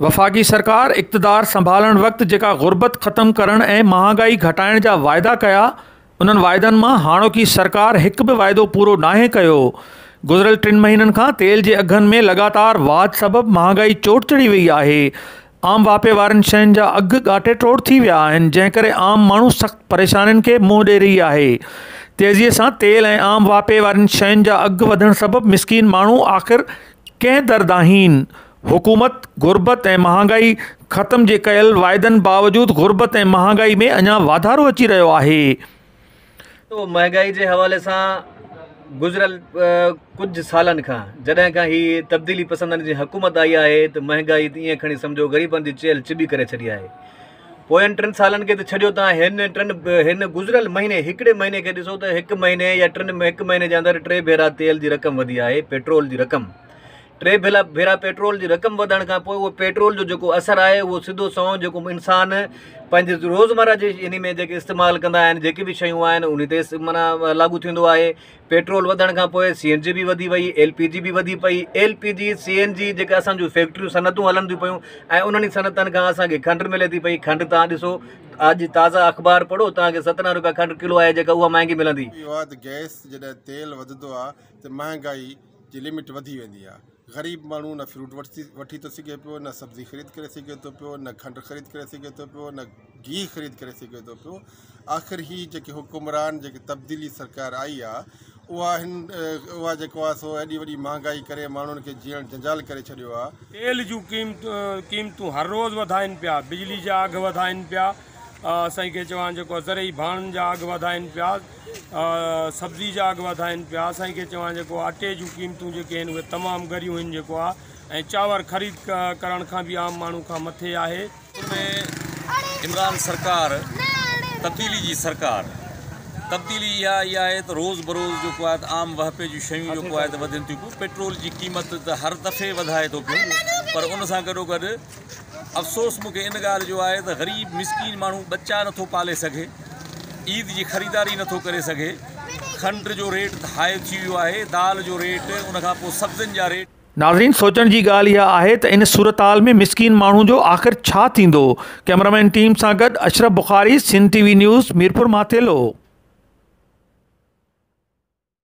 وفاقي سرڪار اقتدار سنڀالڻ وقت جيڪا غربت ختم ڪرڻ ۽ مهانگائي گهٽائڻ جا واعدا ڪيا، انهن واعدن مان هاڻوڪي سرڪار هڪ به واعدو پورو ناهي ڪيو. گذريل ٽن مهينن کان تيل جي اگهن ۾ لڳاتار واڌ سبب مهانگائي چوٽ چڙهي وئي آهي. عام واهپي وارين شين جا اگهه ڳاٽي ٽوڙ ٿي ويا آهن، جنهن ڪري عام ماڻهو سخت پريشانين کي منهن ڏئي رهي آهي. تيزيء سان تيل ۽ عام واهپي وارين شين جا اگهه وڌڻ سبب مسڪين ماڻهو آخر ڪنهن در دانهين؟ حڪومت غربت ۽ مهانگائي ختم جي ڪيل واعدن باوجود غربت ۽ مهانگائي ۾ اڃا واڌارو اچي رهيو آهي. مهانگائي جي حوالي سان گذريل ڪجهه سالن کان جڏهن کان هي تبديلي پسندن جي حڪومت آئي آهي ته مهانگائي ته ائين کڻي سمجهو غريبن جي چيلهه چٻي ڪري ڇڏي آهي. پوين ٽن سالن کي ته ڇڏيو تان هن ٽن هن گذريل مهيني هڪڙي مهيني کي ڏسو ته هڪ مهيني يا ٽن هڪ مهيني جي اندر ٽي ڀيرا تيل جي رقم وڌي آهي پيٽرول جي رقم ٽي ڀيرا ڀيرا پيٽرول جي رقم وڌڻ کان پوء اهو پيٽرول جو جيڪو اثر آهي اهو سڌو سنئون جيڪو انسان پنهنجي روزمره جي انهي ۾ جيڪي استعمال ڪندا آهن جيڪي به شيون آهن انهي تي معنيٰ لاڳو ٿيندو آهي پيٽرول وڌڻ کان پوء سي اين جي به وڌي وئي ايل پي جي به وڌي پئي L P G C N G جيڪا اسان جون فيڪٽريون صنعتون هلن ٿيون پيون ۽ انهن ئي صنعتن کان اسان کي کنڊ ملي ٿي پئي کنڊ تان ڏسو اڄ تازا اخبار پڙهو تان کي 17 روپيا کنڊ ڪلو آهي جيڪا اها مهانگي ملندي. اهو آهي ته گئس جڏهن تيل وڌندو آهي ته مهانگائي جي لمٽ وڌي ويندي آ غريب ماڻهو نه فروٽ وٺي ٿو سگهي پيو نه سبزي خريد ڪري سگهي ٿو پيو نه کنڊ خريد ڪري سگهي ٿو پيو نه گيهه خريد ڪري سگهي ٿو پيو آخر هي جيڪي حڪمران جيڪي تبديلي سرڪار آئي آ اها هن اها جيڪو آ سو ايڏي وڏي مهانگائي ڪري ماڻهن کي جيئڻ جنجال ڪري ڇڏيو آ. تيل جون قيمتون هر روز وڌائين پيا بجلي جا اگهه وڌائين پيا سائين کي چوان جيڪو زرعي ڀاڻن جا اگهه وڌائين پيا سبزي جا اگهه وڌائين پيا سائين کي چوان جيڪو اٽي جون قيمتون جيڪي آهن اهي تمام ڳريون آهن جيڪو آ ۽ چانور خريد ڪرڻ کان به عام ماڻهو کان مٿي آهي. ۾ عمران سرڪار تبديلي جي سرڪار تبديلي اها آئي آهي ته روز بروز جيڪو آهي ته عام واهپي جون شيون جيڪو آهي ته وڌن ٿيون پيون پيٽرول جي قيمت ته هر دفعي وڌائي ٿو پيو پر ان سان گڏو گڏ افسوس مون کي ان ڳالهه جو آهي ته غريب مسڪين ماڻهو ٻچا نٿو پالي سگهي، عيد جي خريداري نٿو ڪري سگهي، کنڊ جو ريٽ ته هاء ٿي ويو آهي، دال جو ريٽ، ان کان پوء سبزين جا ريٽ. ناظرين سوچڻ جي ڳالهه اها آهي ته ان صورتحال ۾ مسڪين ماڻهو جو آخر ڇا ٿيندو؟ ڪئميرامين ٽيم سان گڏ Ashraf Bukhari, Sindh T V news, Mirpur Mathelo.